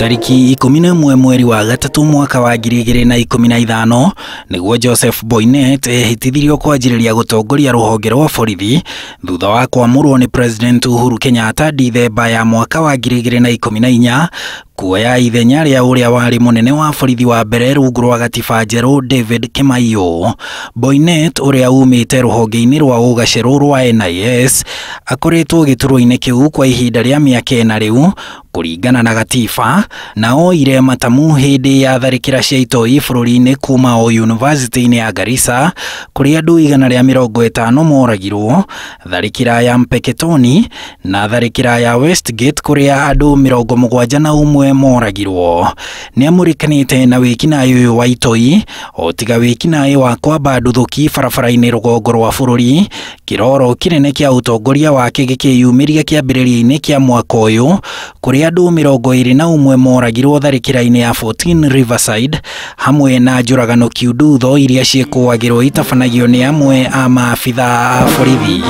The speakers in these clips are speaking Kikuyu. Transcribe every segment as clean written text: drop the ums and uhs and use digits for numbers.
Tariki 11 mweri wa gatatũ mwaka wa 2015 nĩguo Joseph Boinnet ehĩtithirio kwanjĩrĩria gũtongoria rũhonge rwa borithi thutha wa kwamũrwo nĩ President Uhuru Kenyatta Dithemba ya mwaka wa 2014 kuoya ithenya rĩa ũrĩa warĩ mũnene wa borithi wa mbere rungu rwa gatiba njerũ David Kimaiyo. Boinnet ũrĩa umĩte rũhonge-inĩ rwa ũgacerũ rwa NIS akoretwo gĩturwa-inĩ kĩu kwa ihinda rĩa mĩaka 4 rĩu kũringana na gatiba, na oire matamu hĩndĩ ya tharĩkĩra cia itoi bũrũri-inĩ kuma o University-inĩ ya Garissa kũrĩa andũ 150 moragirwo, tharĩkĩra ya Mpeketoni na tharĩkĩra ya Westgate kũrĩa andũ 71 moragirwo. Nĩamũrĩkanĩte na wĩkinaĩ ũyũ wa itoi o tiga wĩkinaĩ wa kwamba nduthũki barabara-inĩ rũgongo rwa bũrũri. Kĩroro kĩnene kĩa ũtongoria wake gĩkĩyumĩria kĩambĩrĩria-inĩ kĩa mwaka ũyũ kũrĩa andũ 21 moragirwo tharĩkĩra-inĩ ya 14 Riverside hamwe na njũragano kiundutho iria ciĩkũagĩrwo itabanagio nĩ amwe a maabitha a borithi.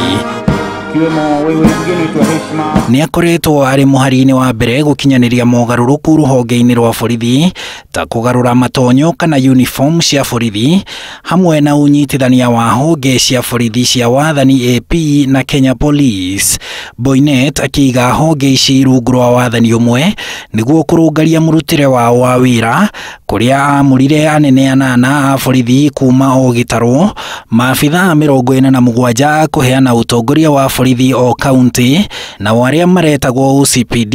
Nĩ akoretwo arĩ mũhari-inĩ wa mbere gũkinyanĩria mogarũrũku rũhonge-inĩ rwa borithi ta kũgarũra matonyo kana uniform cia borithi hamwe na ũnyitithania wa honge cia borithi cia wathani AP na Kenya Police. Boinnet akĩiga honge ici rungu rwa wathani ũmwe nĩguo kũrũngaria mũrutĩre wao wa wĩra kũrĩa amũrire anene 8 a borithi kuma o gĩtarũ, maabitha 47 kũheana ũtongoria wa borithi o kaunti, na arĩa maretagwo OCPD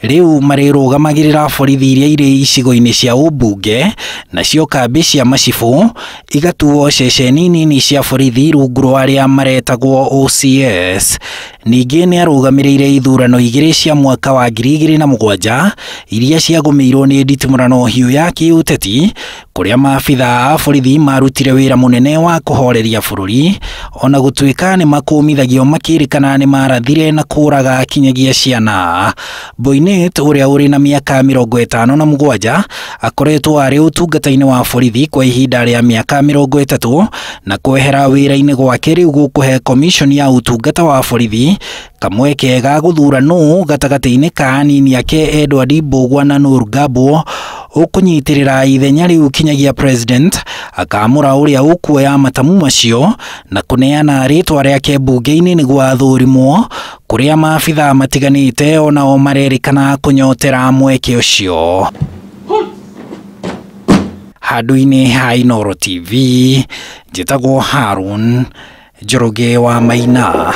rĩu marĩrũgamagĩrĩra borithi iria irĩ icigo-inĩ cia ũmbunge, nacio kambĩ cia macibũ igatuo ceceni nini cia borithi rungu rwa arĩa maretagwo OCS. Ningĩ nĩarũgamĩrĩire ithurano 2 cia mwaka wa 2007 iria ciagũmĩirwo nĩ nditimũrano hiũ ya kĩũteti kũrĩa maabitha a borithi marutire wĩra mũnene wa kũhoreria bũrũri ona gũtuĩka nĩ makũmithagio makĩrĩkana nĩ marathire na kũraga kinyagia ciana. Boinnet ũrĩa ũrĩ na mĩaka 57 akoretwo arĩ ũtungata-inĩ wa borithi kwa ihinda rĩa mĩaka 30 na kwehera wĩra-inĩ gwake rĩu gũkũhe commission ya ũtungata wa borithi kamweke ga gũthura nũ gatagatĩ-inĩ ka anini ake Edward Mbugua na Nur Gabo ũkũnyitĩrĩra ithenya rĩu kinyagia president akamũra ũrĩa ũkuoya matamu macio na kũneana rĩtwa rĩake mbunge-inĩ nĩguo athũrimwo kũrĩa maabitha matiganĩte onao marerĩkana kũnyotera mweke ũcio. Handũ-inĩ ha Inooro TV njĩtagwo Harun Njoroge wa Maina.